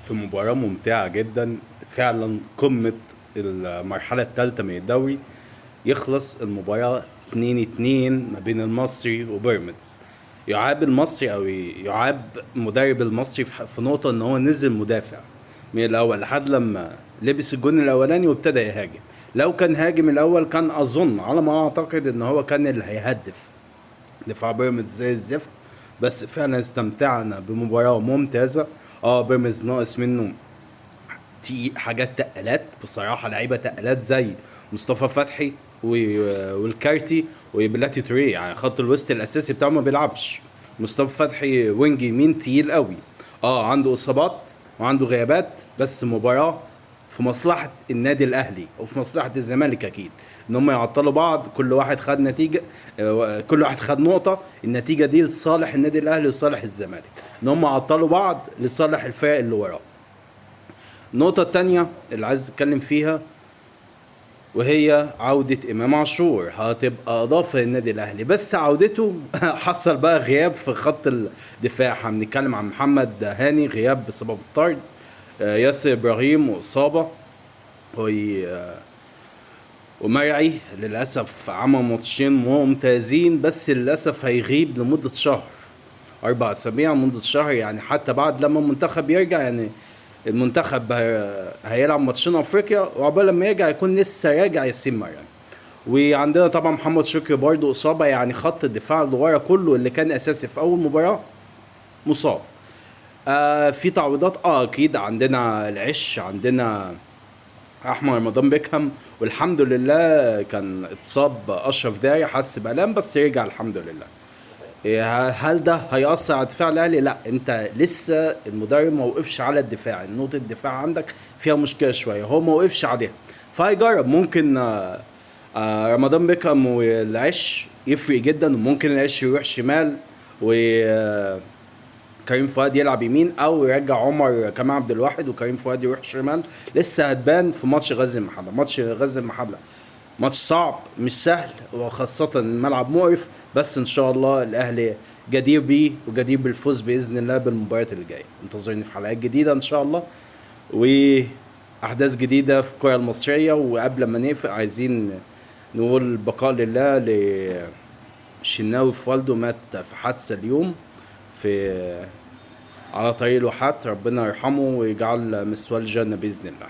في مباراة ممتعة جدا، فعلا قمة المرحلة الثالثة من الدوري. يخلص المباراة 2-2 ما بين المصري وبيراميدز. يعاب المصري او يعاب مدرب المصري في نقطة ان هو نزل مدافع من الاول لحد لما لبس الجون الاولاني وابتدى يهاجم. لو كان هاجم الاول كان اظن على ما اعتقد ان هو كان اللي هيهدف. دفاع بيراميدز زي الزفت، بس فعلا استمتعنا بمباراة ممتازة. بيراميدز ناقص منه حاجات تقلات بصراحة، لعيبة تقلات زي مصطفى فتحي والكارتي وبلاتي توريه، يعني خط الوسط الاساسي بتاعه ما بيلعبش. مصطفى فتحي wing يمين تقيل قوي، عنده اصابات وعنده غيابات، بس مباراة في مصلحة النادي الاهلي وفي مصلحة الزمالك اكيد ان هم يعطلوا بعض. كل واحد خد نتيجة، كل واحد خد نقطة. النتيجة دي لصالح النادي الاهلي وصالح الزمالك، ان هم عطلوا بعض لصالح الفرق اللي وراه. النقطة التانية اللي عايز اتكلم فيها وهي عودة إمام عاشور، هتبقى إضافة للنادي الأهلي، بس عودته حصل بقى غياب في خط الدفاع. هنتكلم عن محمد هاني غياب بسبب الطرد، ياسر إبراهيم وإصابة، ومرعي للأسف عمل ماتشين ممتازين بس للأسف هيغيب لمدة شهر، 4 أسابيع لمدة شهر، يعني حتى بعد لما المنتخب يرجع، يعني المنتخب هيلعب ماتشين افريقيا وعقبال لما يرجع يكون لسه راجع ياسين مرعي. وعندنا طبعا محمد شكري برضو اصابه، يعني خط الدفاع اللي ورا كله اللي كان اساسي في اول مباراه مصاب. في تعويضات، اكيد عندنا العش، عندنا احمد رمضان بيكهام، والحمد لله كان اتصاب اشرف داري، حس بالام بس رجع الحمد لله. هل ده هيأثر على دفاع الاهلي؟ لا، انت لسه المدرب ما وقفش على الدفاع، نقطة الدفاع عندك فيها مشكلة شوية، هو ما وقفش عليها، فهيجرب. ممكن رمضان بيكهام والعش يفرق جدا، وممكن العش يروح شمال و كريم فؤاد يلعب يمين، او يرجع عمر كمال عبد الواحد وكريم فؤاد يروح شمال. لسه هتبان في ماتش غزل المحلة. ماتش غزل المحلة ماتش صعب مش سهل، وخاصة الملعب مقرف، بس إن شاء الله الأهلي جدير بيه وجدير بالفوز بإذن الله بالمباريات اللي جاية. انتظرني في حلقات جديدة إن شاء الله وأحداث جديدة في الكرة المصرية. وقبل ما نقفل عايزين نقول بقاء لله للشناوي في والده، مات في حادثة اليوم على طريق الواحات، ربنا يرحمه ويجعل مثواه الجنة بإذن الله.